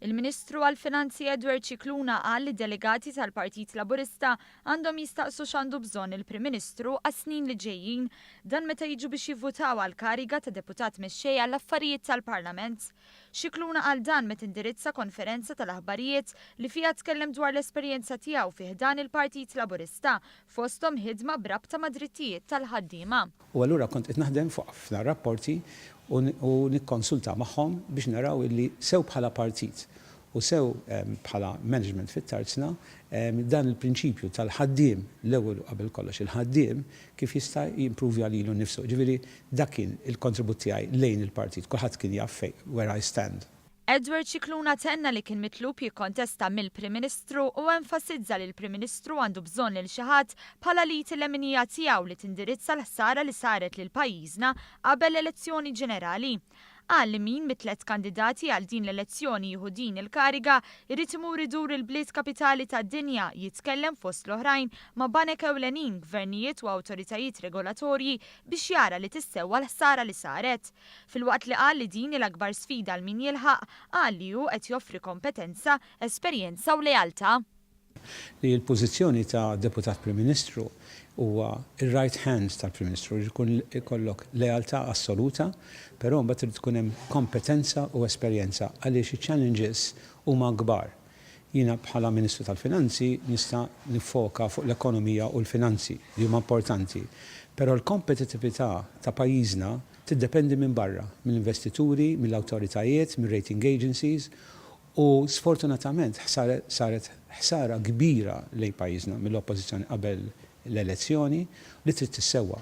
Il-Ministru għall-Finanzi Edward Scicluna qal li delegati tal-Partit Laburista għandhom jistaqsu x'għandu bżonn il-Prim Ministru għas-snin li ġejjin. Dan meta jiġu biex jivvutaw għal kariga ta' Deputat Mexxej għall-Affarijiet tal-Parlament. Scicluna qal dan meta indirizza konferenza tal-aħbarijiet li fiha tkellem dwar l-esperjenza tiegħu fi ħdan il-Partit Laburista, fosthom ħidma b'rabta ma' drittijiet tal-ħaddiema. U allura kont qed naħdem fuq ħafna rapporti u nikkonsulta magħhom biex naraw illi sew bħala partit u sew bħala management fit-tarzna dan il-prinċipju tal-ħaddiem l-ewwel u qabel kollox il-ħaddiem kif jista' jimpruvja lilu nnifsu. Ġifieri dak kien il-kontribut tiegħi lejn il-partit. Kulħadd kien jaf fejn where I stand. Edward Scicluna tenna li kien mitlub jikkontesta mill-Prim Ministru u enfasizza li l-Prim Ministru għandu bżonn lil xi ħadd bħala l-id il-leminija tiegħu li tindirizza l-ħsara li saret lil pajjiżna qabel l-elezzjoni ġenerali. Qal li min mit-tliet kandidati għal din l-elezzjoni jieħu din il-kariga jrid imur idur il-bliet kapitali tad-dinja jitkellem fost l-oħrajn ma' banek ewlenin, gvernijiet u awtoritajiet regolatorji biex jara li tissewwa l-ħsara li saret. Filwaqt li qal li din hi l-akbar sfida għal min jilħaq, qal li hu qed joffri kompetenza, esperjenza u lealtà. Li l-pożizzjoni ta' Deputat Prim Ministru huwa r-right hand tal-Prim Ministru, jrid ikun ikollok lealtà assoluta, però mbagħad irid ikun hemm kompetenza u esperjenza għaliex iċ-challenges huma kbar. Jiena bħala Ministru tal-Finanzi nista' niffoka fuq l-ekonomija u l-finanzi li huma importanti, però l-kompetittività ta' pajjiżna tiddependi minn barra, mill-investituri, mill-awtoritajiet, mir-rating agencies u sfortunatament saret ħsara kbira lejn pajjiżna mill-Oppożizzjoni qabel l-elezzjoni li trid tissewwa.